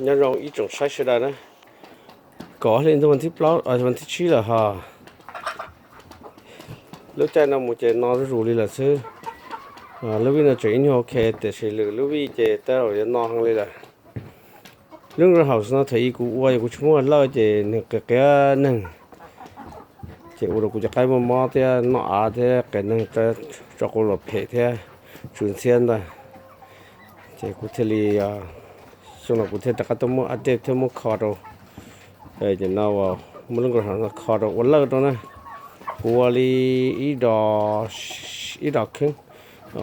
Nyob zoo ib tsoom saib sawv daws na, kaum hli ntuj vas thib plaub, vas thib tsib lawm hos. Lub caij no mus ces no zuj zus li lawm xwb. Lub vij no tseem ib nyuag ok tiam sis lwm lub vij ces tej zaum yuav no heev li lawm. Lub greenhouse no thaum ub kuv ua yog kuv tsis muaj lawj ces nws qias qias neeg, ces ua rau kuv cov qaib muaj mob thiab noj av thiab qias neeg, tso quav luam phem thiab tsw ntxhiab ntag. Ces kuv thiaj li, xyoo no kuv thiaj rov qab tuaj muab update thiab muab kho rau, ces no uas muab lub greenhouse no kho rau ua lawj rau na. Kuv ua li ib dos, ib dos kheeb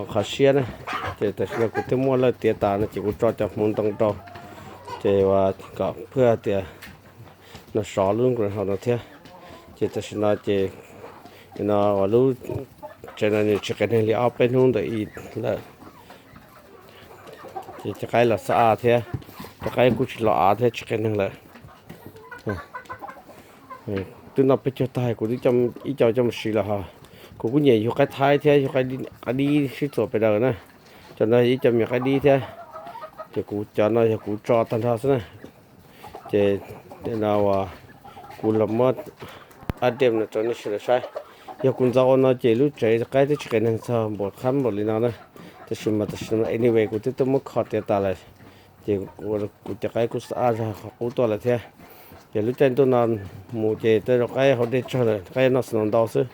qhov siab na, ces tam sim no kuv twb muaj lawj tiav tas no ces kuv tso cov hmuv ntoo rau, ces uas kom phwj tias no sov lub greenhouse no thiab. Ces tam sim no ces no uas lub tsev no nws tsis qias neeg li ob peb hnub ntawm i lawm. Ces cov qaib los xab a thiab, cov qaib kuj tsis los av thiab tsis qias neeg lawm. Twb noj peb caug tag kuv ib co coj mus siv lawm hos. Kuv kuj nyiam yug qaib thaib thiab yug qaib dib sib txuas pes daws na. Cov no ib co me nyuam qaib dib thiab, ces kuv cov no yog kuv tso tag nrho xwb na. Ces no uas kuv los muab update no rau nej sawv daws saib. Yog kuv ntxov ua no ces lub tsev qaib twb tsis qias neeg txog npaum qhab npaum li no na. Tab sis mas tam sim no anyway kuv twb tuaj muab kho tiav tas lawm, ces kuv cov qaib kuj xab a zog qhov qub tuaj lawm thiab. Ces lub caij ntuj no mus ces tej zaum qaib hauv dej tsawg lawm, qaib noj snow ntau xwb.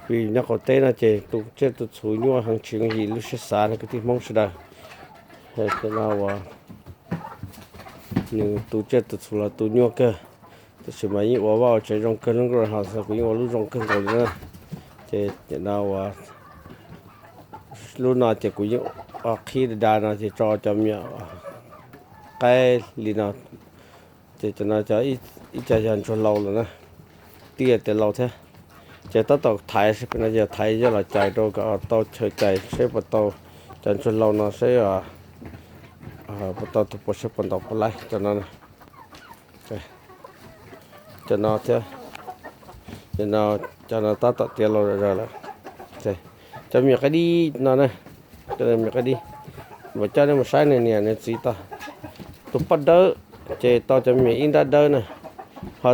Vim nyob qaum teb no ces tus tsiaj tus txhu nyuaj heev, tsis yooj yim lub siab xav no kwv tij Hmoob sawv daws. Tej no uas nws tus tsiaj tus txhu los tu nyuaj kawg, tab sis mas yeej ua vaj ua tsev zoo kawg, lub greenhouse kuv yeej ua lub zoo kawg nkaus li na. Ces no uas lub no ces kuv yeej qhib da da no ces tso cov me nyuam qaib li no. Ces cov no ib co yog ntsuag laus lawm na, twb yog tiav laus thiab. Ces tab tom thaiv seb pem no yog thaiv yog los cais rau kom tau chaw cais seb puas tau cov ntsuag laus no seb puas tau tus puas seb puas ntaus puas laib cov no. Cov no thiab, cov no tab tom tiav laus zom zaws lawm. Cov me nyuam qaib dib no na, cov me nyuam qaib dib, mam coj nej mus saib nws niam nws txiv tau. Tus poj dawb ces tau cov me nyuam ib nrab dawb na, ho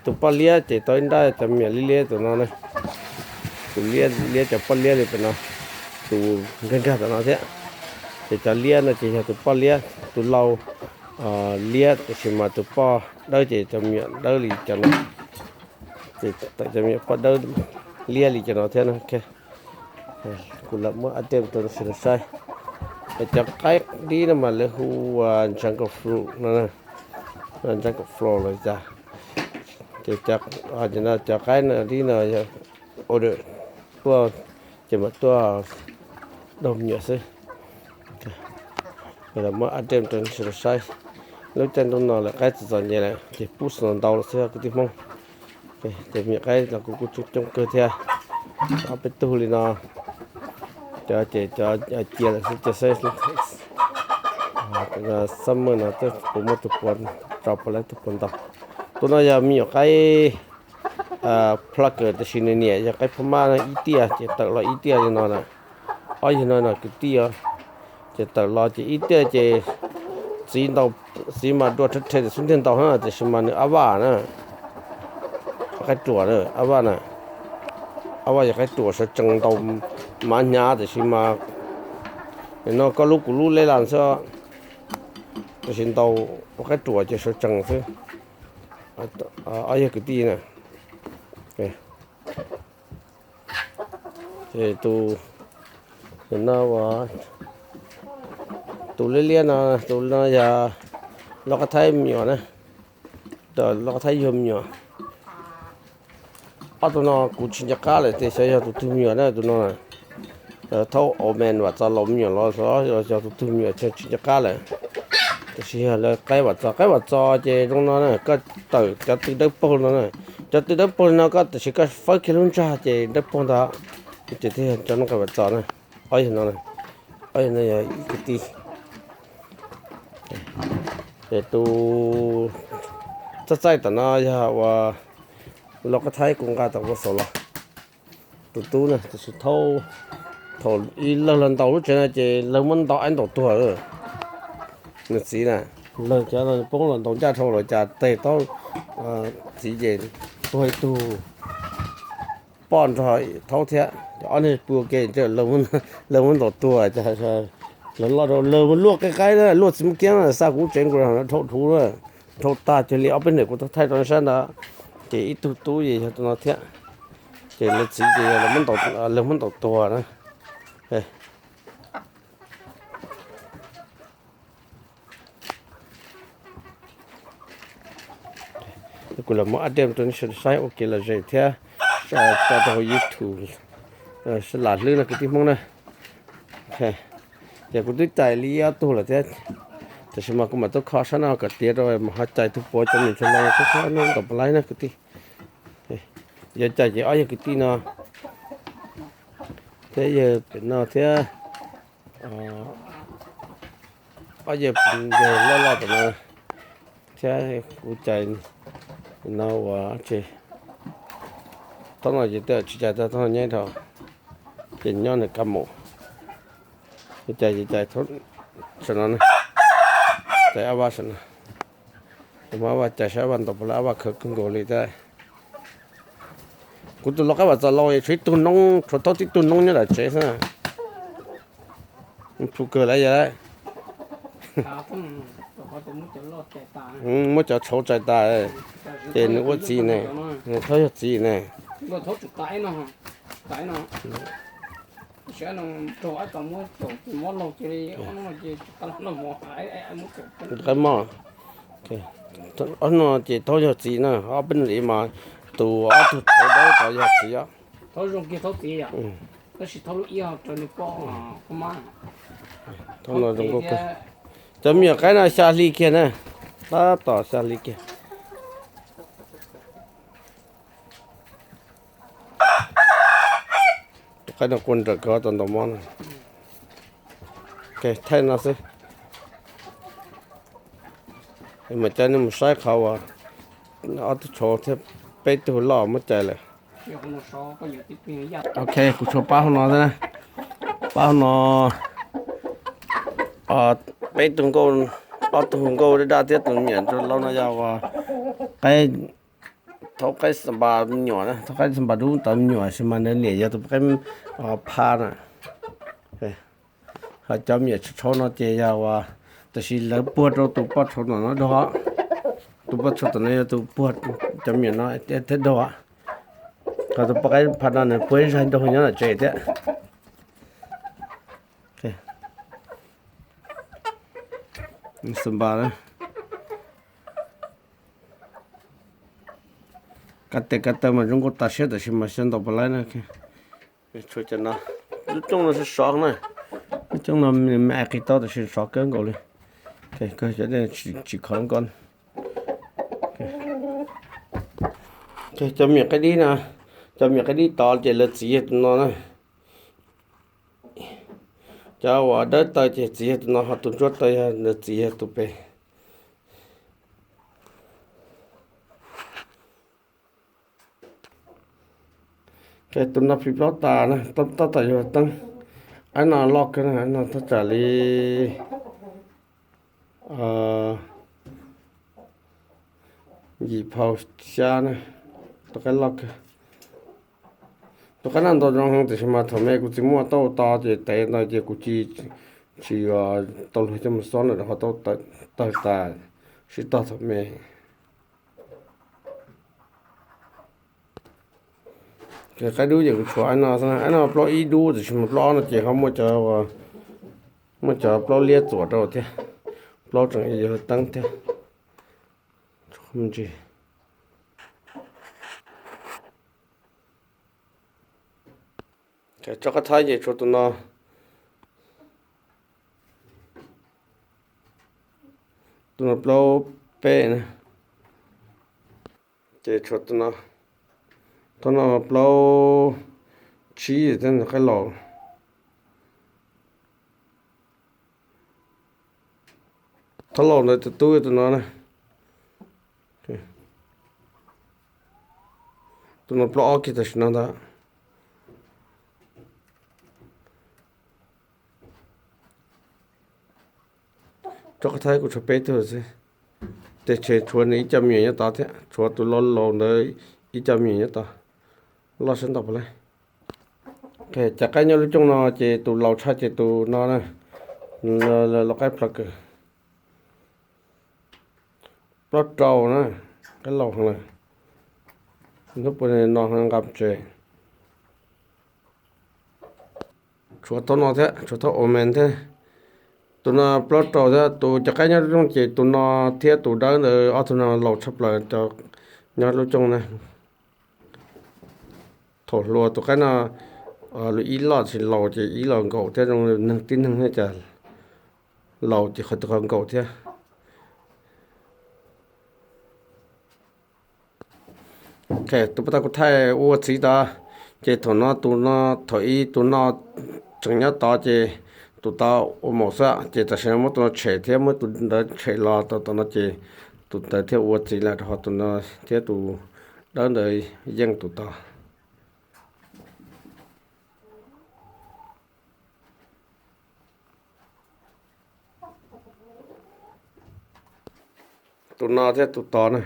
tus poj liab ces tau ib nrab cov me nyuam liab liab tus no na. Tus liab liab cov poj liab li pem no, tus nkag nkag tom no thiab. Ces cov liab no ces yog tus poj liab, tus lau liab, tiam sis mas tus poj dawb ces cov me nyuam dawb li cov no. Ces tawm cov me nyuam poj dawb liab li cov no thiab no. Kuv lam muab update rau sawv daws saib. Cov qaib dib no mas lawv hu ua jungle fruit no, jungle fruit los cas. Ces cov qaib no dib no yog order tuaj, ces mam tuaj daug me nyuam xwb. Lam muab update rau sawv daws saib. Lub caij ntuj no lawm qaib txom txom nyem lawm ces pub snow ntau lawm xwb kwv tij Hmoob. Ces me nyuam qaib los kuj kuj coob coob kawg thiab, ob peb tug li no. Cov ces cov cia lawm xwb, cia summer no kuv muab tus puav tso puav leej tus puav ntau. Tus no yog me nyuam qaib plucker, tiam sis nws niam yog qaib phab mab ib tiaj, ces tawm los ib tiaj li no na. Ob yawg no no kwv tij os, ces tawm los ces ib tiaj ces txiv ntau, txiv mas dua rhe rhe tias xub ntiag ntau na, tiam sis mas nws ab vaj na, qaib ruam na, ab vaj na, ab vaj yog qaib ruam sawv tsees ntau, mav hnyav tiam sis mas no koj lub kuv lub leb las xwb, tiam sis ntau, ua qaib ruam ces sawv tsees xwb. Ob yawg kwv tij na. Ces tus no, tus liab liab no, tus no yog loj qab thaib me nyuam na, loj qab thaib yuag me nyuam. Ob tug no kuv tsis nco qab lawm tias xyov yog tus twg me nyuam na, tus no thaum old man Vam Txos laus me nyuam los xyov tus twg me nyuam, tsis nco qab lawm. Tiam sis yog lawv qaib Vam Txos, qaib Vam Txos ces zoo no na, koj tawm cov tw dawb paug no na, cov tw dawb paug li no koj tiam sis koj fawb kiag lub ntsag ces dawb paug ntag. Ces thiaj yog cov no qaib Vam Txos na. Ob yawg no, ob yawg no yog ib kwv tij. Ces tus txaij txaij tom no yog uas loj qab thaib kuv nqa tom ua xaus los, tus tub na, tiam sis thaum ib lawg los ntaus lub tsev no ces lawg muab ntaus aib ntaus tuag lawm. Nws txiv na, Lawg cov poob los ntaus ncaj dhau los cas tes taub txiv ces tuag ib tug, poj nrog thaub thiab. Ob niag pw ua ke, lawv muab ntaus tuag. Lawv loj rau, lawv luaj qab qaib na, luaj txiv muaj kiab na, xa kuv tsev nkaus dhau dhuv, dhau tag cuag li ob peb hnub kuv thaij rau sab ntawd. Ces ib tug tub ces yog tus no thiab. Ces lawv txiv ces lawv muab ntaus tuag na. Kuv los muab ua dej rau nej saib ua kev lom zem thiab tso rau hauv YouTube, sawv lam hlwb no kwv tij Hmoob na. Ces kuv twb cais li ib ob tug lawm thiab, tiam sis mas kuv mam tuaj kho sab no kom tiav rau mas ho cais tug puav cov niam tsa lo tub sab no ntaus pab laib na kwv tij. Yuav cais ces ob yawg kwv tij no thiab yawg pem no thiab, ob yawg loj loj tom no thiab kuv cais no ua tsev. Thaub no ces twb tsis cais tau, thaub no nyab dhau, ces nyob nws kab mus. Cais ces cais, saum no, cais ob vaj saum no. Kuv muab ob vaj cais saib ob vaj ntaus pab laib, ob vaj khawv kawg nkaus li thiab. Kuv tus lau qaib vam txog los es tshuav ib tug noob, tshuav thaub tib tug noob nyob tom tsev xwb. Plhu kawg lawm yog. Muab cov tshauv tsais tas, ces nws ua txiv ne, nws thaub yog txiv ne. Qaib moj, ob no ces thaub yog txiv na, ob peb no li mas tus ob tug thaub dawb tod yog txiv os. Thaub no zoo nkauj kawg. Cov me nyuam qaib no xya hli kiag na, tab tom xya hli kiag. Tus qaib no qua nrawm kawg tau ntaus mob no. Thaij no xwb. Mas cov nej mus saib qhov uas ob tug tshauv thiab peb tug loj muab cais lawm. Ok, kuv tshuav pab hauv no xwb na. Pab hauv no peb tug nkauj, ob tug nkauj daj daj thiab tus me nyuam ntsuag laub no yog uas qaib, thaub qaib xa npas me nyuam na, thaub qaib xa npas dub tod me nyuam, sis mas nws liam yog tus qaib pha na. Ho cov me nyuam tshauv no ces yog uas, tab sis lawv puag rau tus poj tshauv tom no dog. Tus poj tshauv tom no yog tus puag cov me nyuam no thiab dog. Ho tus poj qaib pha no nws puag ib zag nraug nyob tom tsev thiab. Xa npas na. Kab tes kab taw mas zoo nkauj tas siab tab sis mas xyov ntaus puas laib na. Tshuav cov no, lub cooj no sov sov na, lub cooj no me qis tau tab sis sov kawg nkaus li. Tsis khov nkoj. Cov me nyuam qaib dib no, cov me nyuam qaib dib tod ces lawv txiv yog tus no na. Cov uas dawb taw ces txiv yog tus no, ho tus ntsuab taw yog lawv txiv yog tus pem. Tus no phim plaub tas na, tab tom yog teeb. Aib no loj kawg na, aib no thaj tsam li yim phau xya na, tus qaib loj kawg. Tus qaib no ntaus zoo heev tiam sis mas thaum me kuv txiv muaj tau to ces tev ntawd ces kuv tsis, tsis tau luag coj mus xob lawm ho tau tawg tas, sib tog thaum me. Ces qaib dub ces kuv tshuav aib no xwb na, aib no plaub ib dub tiam sis mas plaub ob no ces ho muaj cov, muaj cov plaub liab txuam rau thiab, plaub tseem yog teeb thiab. Tso qab thab ces tshuav tus no, tus no plaub peb na, ces tshuav tus no, thaum no plaub tsib thiab qaib laus. Thaub laus ntawd tus tub tus no na. Tus no plaub ob kiag tam sim no ntag. Rov qab thaij kuv tshuav peb tug xwb. Tej tshev tshuav nws ib co me nyuam nyob tod thiab, tshuav tus laus laus ntawd ib co me nyuam nyob tod, loj sab ntau puas lauj. Cov qaib nyob lub cooj no ces tus laus tshaj ces tus no na, lau qaib plho kawg. Plaub rau na, qaib laus heev lawm. Hnub puas no nqa tsev. Tshuav thaub no thiab, tshuav thaub Oman thiab. Tus no plaub rau thiab, tus cov qaib nyob lub cooj ces tus no thiab tus dawb ntawd ob tug no laus tshaj plaws cov nyob lub cooj na. Thaum hluas tus qaib no lub ib loj tsis laus ces ib los nkaum thiab zoo neeg tib neeg thiab cas laus ces qhov twg qhov nkaum thiab. Tus pas tau kuv thaij ua txiv tod, ces thaum no tus no, thaum ib tus no tseem nyob tod ces tus tod ua maum xwb ces tam sim no muab tus no tshem thiab muab tus ntawd tshem los tau tom no ces tus ntawd thiaj ua txiv lawm rau qhov tus no thiab tus dawb ntawd yeej tus tod. Tus no thiab tus tod na,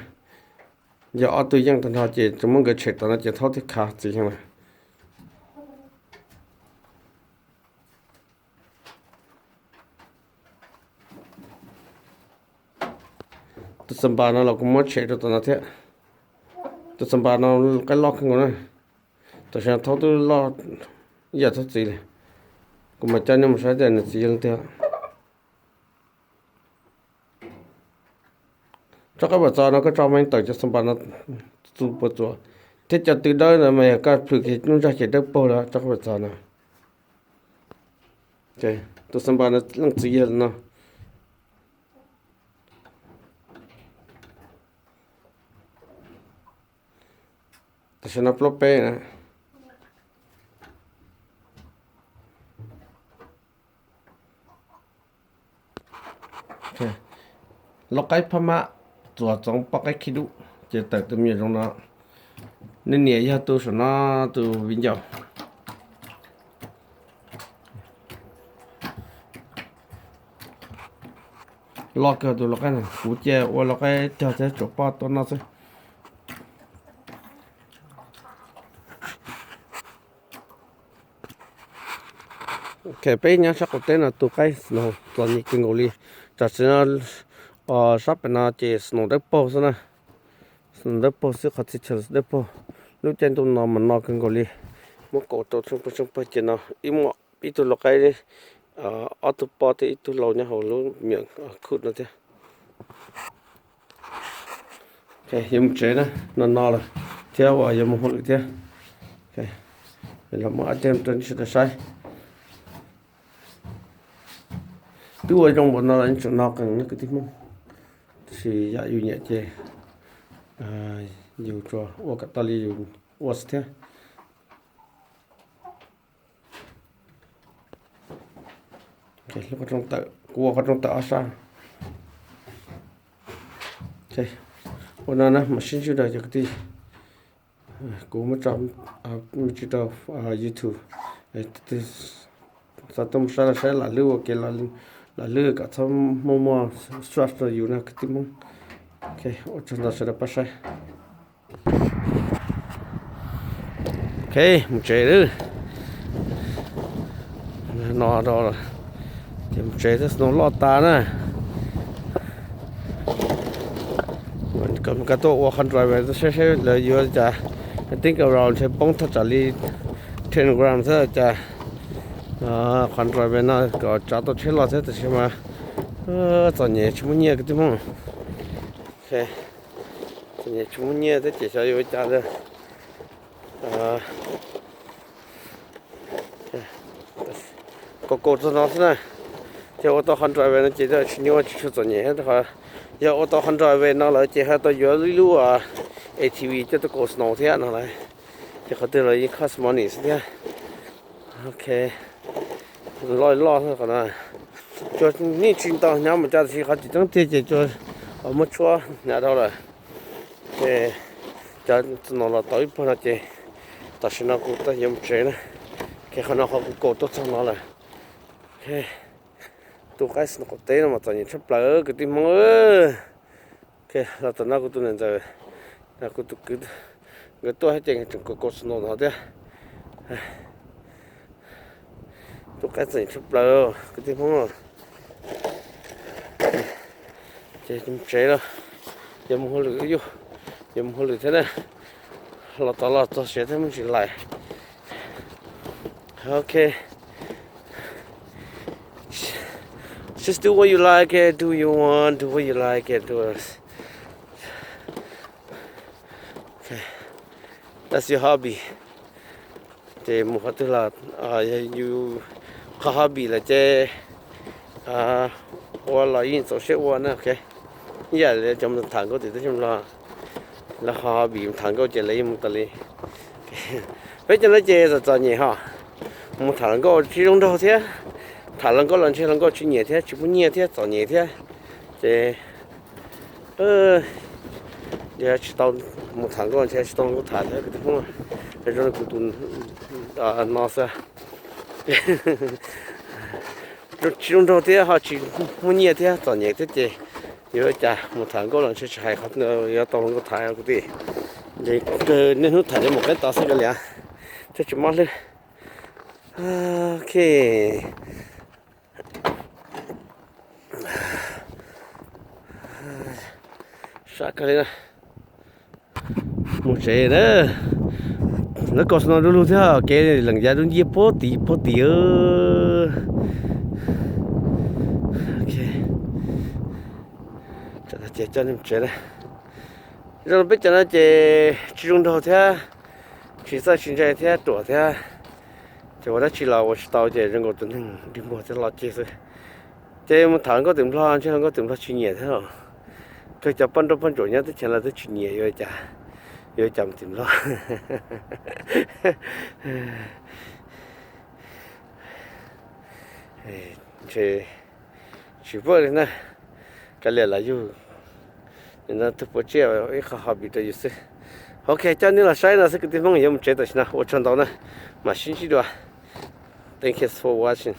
yog ob tug yeej tag nrho ces tsuas muab nkawd tshem tom no ces thaub thiaj khav txiv heev lawm. Tus xa npas no los kuv muab tshem rau tom no thiab. Tus xa npas no qaib loj kawg nkaus na. Tam sim no thaub twb loj ib yam thaub txiv li. Kuv mam coj nej mus saib tias nws txiv yog leej twg. Tsob qaib pam txos no koj tso meej tawm cov xa npas no txu puas txuas, thiab cov tw dawb ntawd mas yog koj plhws kiag lub ntsag ces dawb paug lawm tsob qaib pam txos no. Tus xa npas no leej txiv yog no. Tam sim no plaub peb na. Loj qaib phab mab txuas txoov poj qaib khib dub ces tawm tus me nyuam zoo no. Nws niam yog tus saum no tus viv ncaus. Loj kawg tus loj qaib no, kuv cia ua loj qaib cog thiab tsuav poj tuaj noj xwb. Peb nyob sab qaum teb no tus qaib snow txom nyem kawg nkaus li. Tam sim no sab pem no ces snow dawb paug xwb na. Snow dawb paug xwb, qhov txhia chaw dawb paug. Lub caij ntuj no mas no kawg nkaus li. Muab kaus rau tsheej pawg tsheej pawg ces no ib muam ib tug lau qaib, ob tug poj thiab ib tug lau nyob hauv lub me nyuam khu no thiab. Yuav mus tsev na, no no lawm thiab uas yuav mus hauj lwm thiab. Los muab ab ceg rau nej sawv daws saib. Twb ua zoo npaum no los yeej tseem no qees na kwv tij Hmoob. Tab sis yam yus nyiam ces yus tsuas ua kom tau li yus ua xwb thiab. Kuv ua qhov rooj tawm ob sab. Ua no na mas sib ntsib dua cov kwv tij. Kuv muab tso, muab tso rau YouTube. Xav tuaj mus saib los saib lam lwb ua ke, lam lwb kom txhob muaj muaj stress rau yus no kwv tij Hmoob. Ua tsaug ntau sawv daws pab saib. Ok, mus tsev lawm. No rau, ces mus tsev thiab snow loj tas na. Kom tuaj ua qhov driver saib saib lawv yuav cas. Teb kaus raus ntshe poob thaj tsam li ten gram xwb cas. Qhov driver no kom tsav tau tsheb los thiab tab sis mas txom nyem tsis muaj nyiaj kwv tij Hmoob. Txom nyem tsis muaj nyiaj thiab ces xyov yuav ua cas li. Kaus kaus txog no xwb na. Yog ua tau qhov driver no ces tsis nyuaj tsis tshua txom nyem thiab, yog ua tau qhov driver no lawm ces ho tau yuav ib lub ATV coj tuaj kaus snow thiab no lawm. Ces qhov twg los yeej cost money xwb thiab. Ok, loj loj qhov no. Cua yeej tsis ntau hnyav mus cas tab sis qhov tseem ceeb tiag ces cua muab tshuab hnyav dhau lawm. Ces cov no los tau ib puag no ces tam sim no kuv yuav mus tsev na. Qhov no qhov kuv kaus tuaj txog no lawm. Tus qaib snow qaum teb no mas txom nyem tshaj plaws kwv tij Hmoob. Los tom no kuv tus niam ntxawm, kuv tus kwv, nkawd tuaj thiab ces nkawd tseem kaus kaus snow no thiab. Tus qaib txom nyem tshaj plaws kwv tij Hmoob. Ces mus tsev los, yuav mus hauj lwm, yuav mus hauj lwm thiab na. Los tod los txog siav thiab muaj tsis lais. Ok. Just do what you like, eh, do what you want, do what you like, eh, do what... Okay. That's your hobby. Ces mus qhov twg los, yus qhov hobby lawm ces ua los yeej txaus siab ua na, ok. Ib yam li cov mus tham nkauj tim teb chaws Nplog, lawv qhov hobby mus tham nkauj ces lawv yeej mus tas li. Peb cov no ces txom txom nyem ho, mus tham hluas nkauj tsis zoo nraug thiab, tham hluas nkauj los ntshe hluas nkauj tsis nyiam thiab, tsis muaj nyiaj thiab, txom nyem thiab. Ces yog tsis tau mus tham nkauj ntshe tsis tau hluas nkauj tham thiab kwv tij Hmoob. Zoo li kuv tus no xwb, tsis zoo nraug thiab ho tsis muaj nyiaj thiab txom nyem thiab ces yuav ua cas mus tham nkauj los ntshe tsis hais qhov yuav tau hluas nkauj tham kwv tij. Ces kawg niaj hnub tham li mus qeb tod xwb kav liam, thiaj tsis mob hlwb. Ok. Sab kawg li na. Mus tsev na. Lawv kaus snow du lug thiab, kev lees yav dub nciab puag tid puag tid. Ces coj nej mus tsev na. Zoo li peb cov no ces tsis zoo nraug thiab, tsis txawj tsis ntse thiab, ruam thiab, ces ua dab tsi los ua tsis tau ces zoo nkaus tus neeg dig muag thiab lo ceg xwb. Ces mus tham hluas nkauj tim Nplog ntshe hluas nkauj tim Nplog tsis nyiam thiab los, kawg cov poj nrauj poj ntsuam nyob teb chaws lawv twb tsis nyiam, yuav ua cas, yuav ua cas mus tim Nplog. Ntshe tsis pom li na, kav liam los yug no tug puas tsiaj ib qho hobby rau yus xwb. Ok, coj nej los saib no xwb kwv tij Hmoob, yuav mus tsev tam sim no, ua tsaug ntau na, mam sib ntsib dua. Thank you for watching.